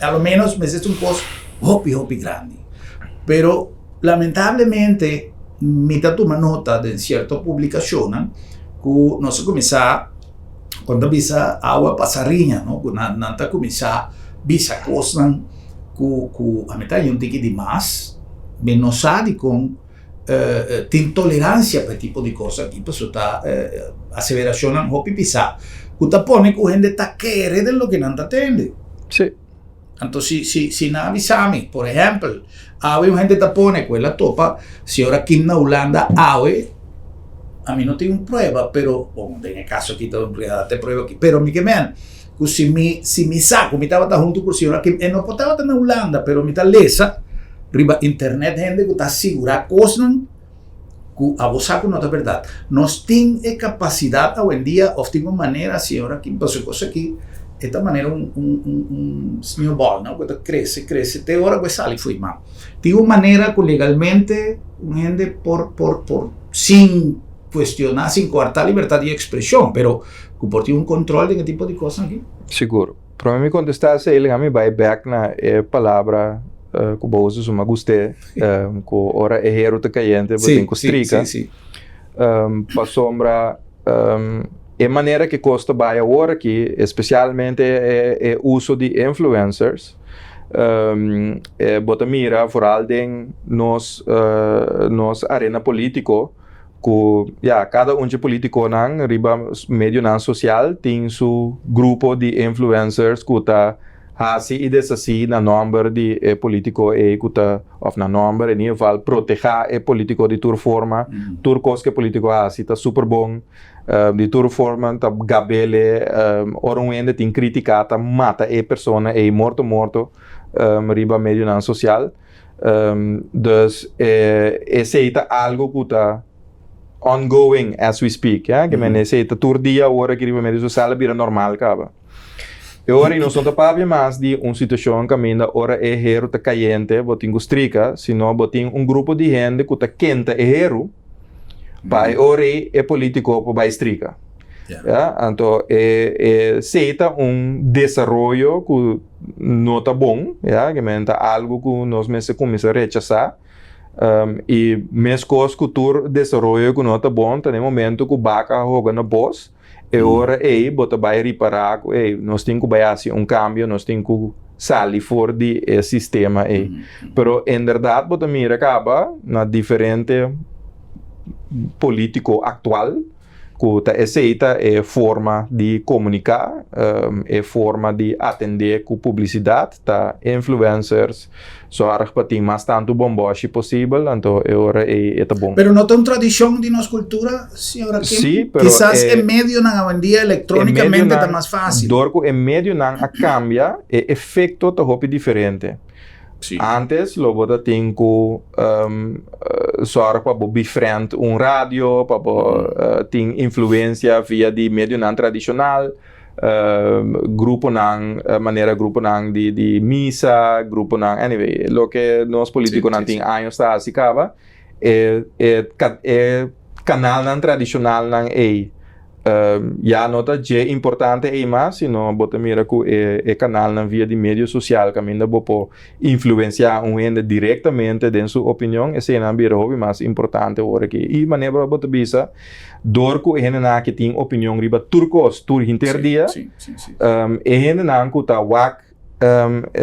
a lo ménos mester ta un kos hopi hopi grandi. Pero. Lamentablemente mi ta tuma nota den cierto publicacionnan cu nos a cuminsa con ta bisa awa pasa riña no cu nan nan ta cuminsa bisa cosnan cu cu a mi ta haña un tiki di mas mi no sa dicon tin tolerancia pa e tipo di cos aki pasobra ta aseveracionnan hopi pisa cu ta pone cu hende ta kere den loke nan ta tende. Anto si si si nan a bisa mi, por ehèmpel, awe un hende ta pone ku el a topa señora Kim na Hulanda awe, ami no tin un prueba, pero, bon, den e kaso aki ta un prueba, ta e prueba aki, pero mi ke men ku si mi si mi sa ku mi tabata huntu ku señora Kim, e no por tabata na Hulanda, pero mi ta lesa riba internet hende ku ta sigurá kosnan ku abo sa ku no ta bèrdat. Nos tin e kapasidat awendia òf tin un manera señora Kim pasobra e kos aki e ta manera un un un un snowball no ku ta krese krese te ora ku e sali fo'i man. Tin un manera ku legalmente un hende por por por sin kuestioná sin kuartá libertat di ekspreshon pero ku por tin un kontrol den e tipo di kosnan aki. Sigur. Prome mi kontestá esei laga mi bai bèk na e palabra ku bo usa suma gust'é ku ora e heru ta kayente bo tin ku strika. Pasobra e manera ku e kos ta bai awor aki, espesialmente e uso di influencers, bo ta mira foral den nos nos arena polítiko ku ya kada un dje politikonan riba medionan sosial tin su grupo di influencers ku ta hasi i deshasí na nòmber di e politiko ei ku ta òf na nòmber en ieder geval protehá e politiko di tur forma tur kos ku e politiko hasi ta super bon di tur forma ta gab'el ora un hende tin kritika ta mata e persona ei morto morto riba medionan sosial. Dus esei ta algo ku ta ongoing as we speak, ya. Ke men esei ta tur dia awor aki riba medio sosial a bira normal kaba. E ora ei nos no ta papia mas di un situashon kaminda ora e heru ta kayente bo tin ku strika, sino bo tin un grupo di hende ku ta kenta e heru pa e ora ei e politiko por bai strika. Ya, anto e esei ta un desaroyo ku no ta bon, ya, ke men ta algu ku nos mester kuminsá rechasá. I meskos ku tur desaroyo ku no ta bon, ta na e momento ku baka a hoga na bos, e ora ei bo ta bai ripará ku ei, nos tin ku bai hasi un kambio, nos tin ku sali for di e sistema ei. Pero inderdat bo ta mira kaba na diferente polítiko aktual, ku ta esei ta e forma di komuniká, e forma di atendé ku publisidat, ta influencers sòrg pa tin mas tantu bòmbòshi posibel, anto e ora ei e ta bon. Pero no ta un tradishon di nos kultura, señora Kim? Sí, pero Kisas e medionan awendia elektrónikamente ta mas fásil. Dor ku e medionan a kambia, e efekto ta hopi diferente. Sí. Antes lo bo ta tin ku sòrg pa bo befriend un radio, pa bo tin influensia via di medionan tradishonal, gruponan manera gruponan di di misa, gruponan anyway loke nos politikonan tin años ta hasi kaba e e e kanalnan tradishonalnan ei. Ya no ta dje importante ei mas, sino bo ta mira ku e e kanalnan via di medio sosial kaminda bo por influensiá un hende direktamente den su opinion, eseinan bira hopi mas importante ora aki. I manera bo ta bisa, dor ku e hendenan aki tin opinion riba tur kos tur hinter dia, e hendenan ku ta wak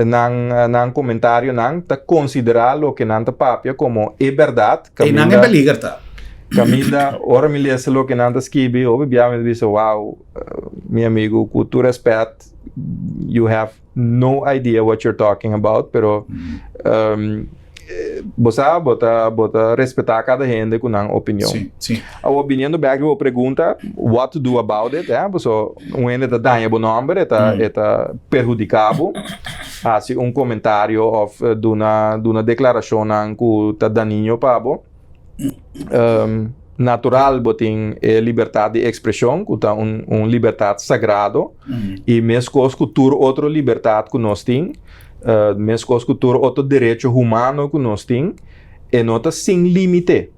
nan nan comentarionan ta considera loke nan ta papia como e berdad. Einan e peliger ta. Caminda ora mi lesa loke nan ta skibi hopi bia mi ta bisa wow mi amigo cu tur respet you have no idea what you're talking about pero Bo sa, bo ta, bo ta respetá kada hende ku nan opinion. Sí, sí. Awor, biniendo bèk riba bo pregunta, what to do about it, eh? Paso un hende ta daña bo nòmber, e ta, e ta perhudiká bo, hasi un komentario òf duna, duna deklarashonnan ku ta dañino pa bo. Natural bo tin e libertat di ekspreshon, ku ta un, un libertat sagrado, i meskos ku tur otro libertat ku nos tin, Meskos ku tur otro derecho humano ku nos tin, e no ta sin límite.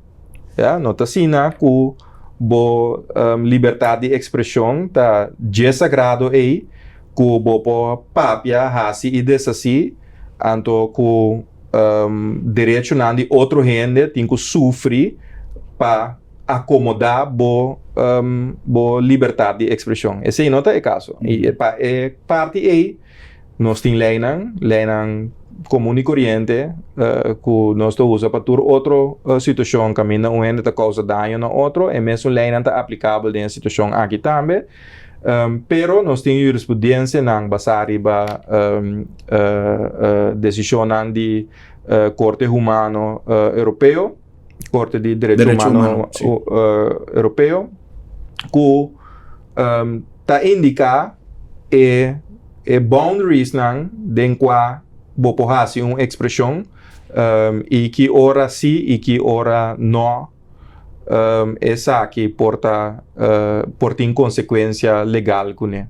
Ya, no ta asina ku bo libertat di ekspreshon ta dje sagrado ei ku bo por papia, hasi i deshasí, anto ku derechonan di otro hende tin ku sufri pa akomodá bo bo libertat di ekspreshon. Esei no ta e kaso. I pa e parti ei. Nos tin leinan, leinan komun i koriente ku nos ta usa pa tur otro situashon kaminda un hende ta kousa daño na otro, e mesun leinan ta aplikabel den e situashon aki tambe. Pero nos tin jurisprudensianan basá riba desishonnan di Korte Humano Europeo. Korte di Derecho Humano Europeo ku ta indiká e e boundariesnan den kua bo por hasi un ekspreshon i ki ora si i ki ora no esaki por ta por tin konsekuensia legal kuné.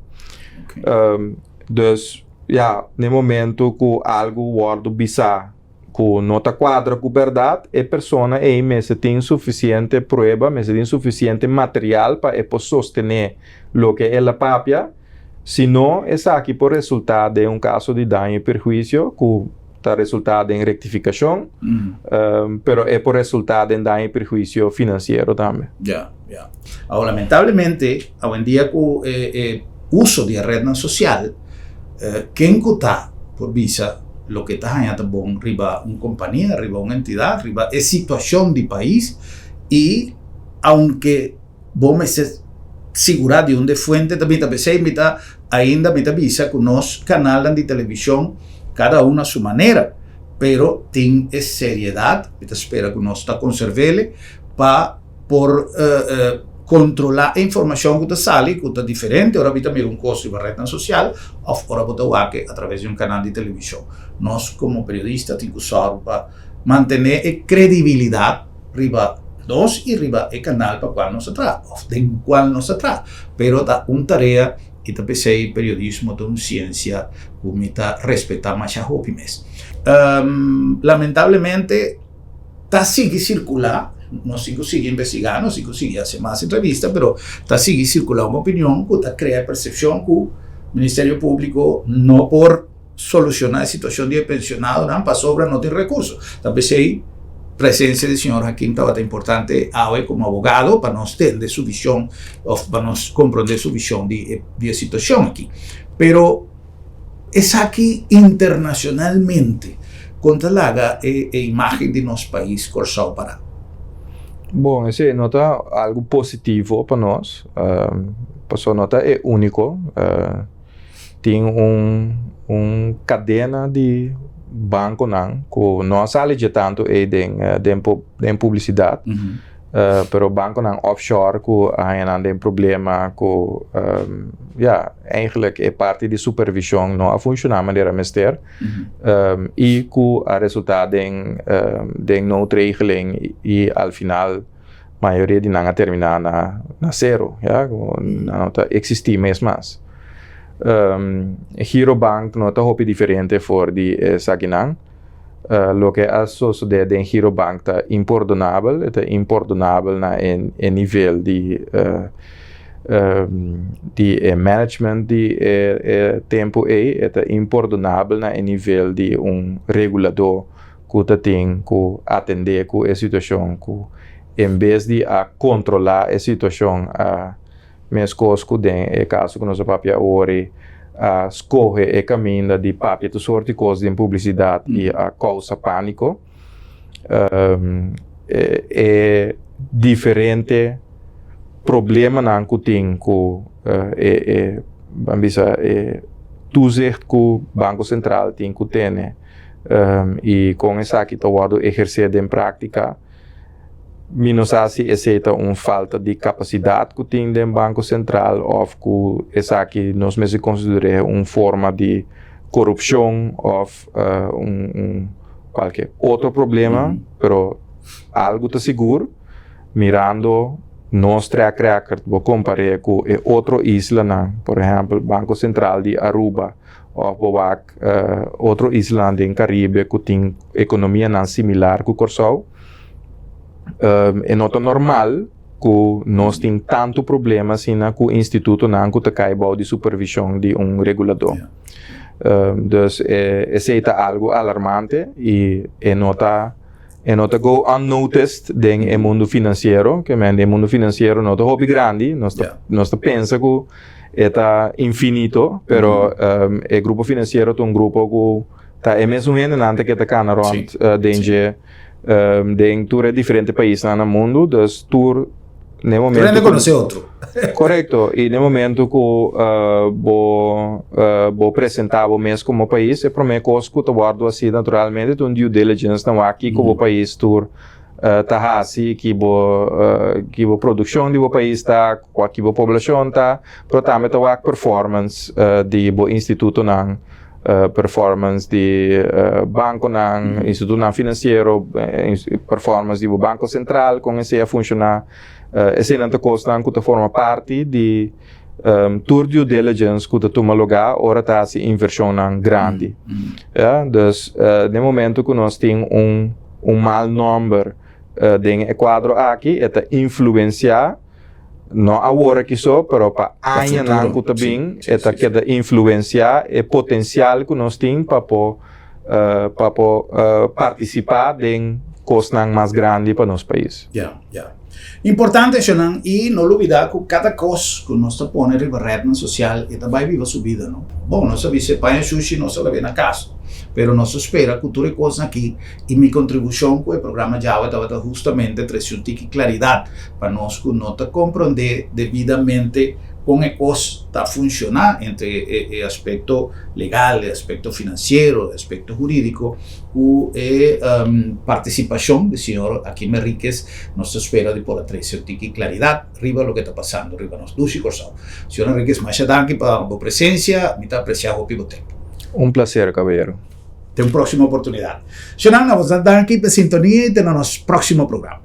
Dus ya, na e momento ku algu wòrdu bisá ku no ta kuadra ku bèrdat, e persona ei mester tin sufisiente prueba, mester tin sufisiente material pa e por sostené loke el a papia, si no esaki por resultá den un kaso di daño i perhuisio ku ta resultá den rektifikashon, pero e por resultá den daño i perhuisio finansiero tambe. Ya, ya. Awor lamentablemente awendia ku e uso di e retnan sosial, Ken ku ta por bisa loke ta haña ta bon riba un kompania, riba un entidat, riba e situashon di pais i aunke bo mester sigurá di unda e fuente ta bini, ta p'esei mi ta ainda mi ta bisa ku nos kanalnan di televishon kada un a su manera, pero tin e seriedat, mi ta spera ku nos ta konserv'el pa por kontrolá e informashon ku ta sali ku ta diferente ora bo ta mira un kos riba retnan sosial òf ora bo ta wak a traves di un kanal di televishon. Nos komo periodista tin ku sòru pa mantené e kredibilidat riba nos i riba e kanal pa kual nos ta traha òf den kual nos ta traha. Pero ta un tarea i ta p'esei periodismo ta un siensia ku mi ta respetá masha hopi mes. Lamentablemente. Ta sigui sirkulá, nos tin ku sigui investigá, nos tin ku sigui hasi mas entrevista, pero ta sigui sirkulá un opinion ku ta krea e persepshon ku Ministerio Públiko no por solushoná e situashon di e pensionadonan pasobra no tin rekurso. Ta p'esei presensia di señor Hakim tabata importante awe komo abogado pa nos tende su vishon òf pa nos komprondé su vishon di e situashon aki. Pero. Esaki internacionalmente con ta laga e imagen di nos pais Corsou para? Bon, esei no ta algo positivo pa nos, pasobra no ta e unico. Tin un un cadena di banconan cu no a sali dje tanto ei den den publicidad. Pero bankonan offshore ku a haña nan den problema ku ya eigenlijk e parti di supervishon no a funshoná manera mester i ku a resultá den den noodregeling i al final mayoria di nan a terminá na na sero ya ku nan no ta eksistí mes mas. Girobank no ta hopi diferente for di esakinan. Loke a sosodé den Girobank ta impordonabel, e ta impordonabel na e nivel di Di e management di e e tempu ei e ta impordonabel na e nivel di un reguladó ku ta tin ku atendé ku e situashon ku en bes di a kontrolá e situashon a meskos ku den e kaso ku nos a papia awor a skohe e kaminda di papia tur sorti kos den publisidat i a kousa pániko. E diferente problemanan ku tin ku e e ban bisa e toezicht ku Banko Sentral tin ku tene i kon esaki ta wòrdu ehersé den práktika. Mi no sa si esei ta un falta di kapasidat ku tin den Banko Sentral òf ku esaki nos mester konsider'é un forma di korupshon òf un kualke otro problema, pero algu ta sigur mirando nos track record bo kompar'é ku e otro islanan, por ehèmpel Banko Sentral di Aruba òf bo wak otro islanan den Karibe ku tin ekonomianan similar ku Kòrsou, e no ta normal ku nos tin tantu problema asina ku institutonan ku ta kai bou di supervishon di un reguladó. Dus esei ta algu alarmante i e no ta e no ta go unnoticed den e mundu finansiero, ke men e mundu finansiero no ta hopi grandi, nos ta nos ta pensa ku e ta infinito, pero e grupo finansiero ta un grupo ku ta e mesun hendenan ta ke ta kana rònt den dje den tur e diferente paisnan na mundu, dus tur na e momento Tur hende konosé otro. Korekto, i na e momento ku bo bo presentá bo mes komo pais, e promé kos ku ta wòrdu hasi naturalmente ta un due diligence na wak kiko bo pais tur ta hasi, ki bo ki bo produkshon di bo pais ta, kua ki bo poblashon ta, pero tambe ta wak performance di bo institutonan. Performance di bankonan, institutonan finansiero, performance di bo banko sentral, kon esei a funshoná. Eseinan ta kosnan ku ta forma parti di tur due diligence ku ta tuma lugá ora ta hasi invershonnan grandi. Ya, dus den momento ku nos tin un un mal nòmber den e kuadro aki e ta influensiá. No awor aki so, pero pa añanan ku ta bin e ta keda influensiá e potensial ku nos tin pa por pa por partisipá den kosnan mas grandi pa nos pais. Ya, ya. Importante eshonan i no lubidá ku kada kos ku nos ta pone riba retnan sosial e ta bai biba su bida, no? Bon, nos a bisa e paña shushi nos a lab'é na kas, pero nos ta spera ku tur e kosnan aki I mi kontribushon ku e programa djawe tabata hustamente trese un tiki klaridat pa nos ku no ta komprondé debidamente kon e kos ta funshoná entre e aspekto legal, e aspekto finansiero, e aspekto hurídiko ku e partisipashon di señor Akim Henriquez nos ta spera di por a trese un tiki klaridat riba loke ta pasando riba nos dushi Kòrsou. Señor Henriquez masha danki pa bo presensia, mi ta apresiá hopi bo tempu. Un plaser kabayero. Te un próximo oportunidad. Shonan, a vos danki pa sintonia y te na nos próximo programa.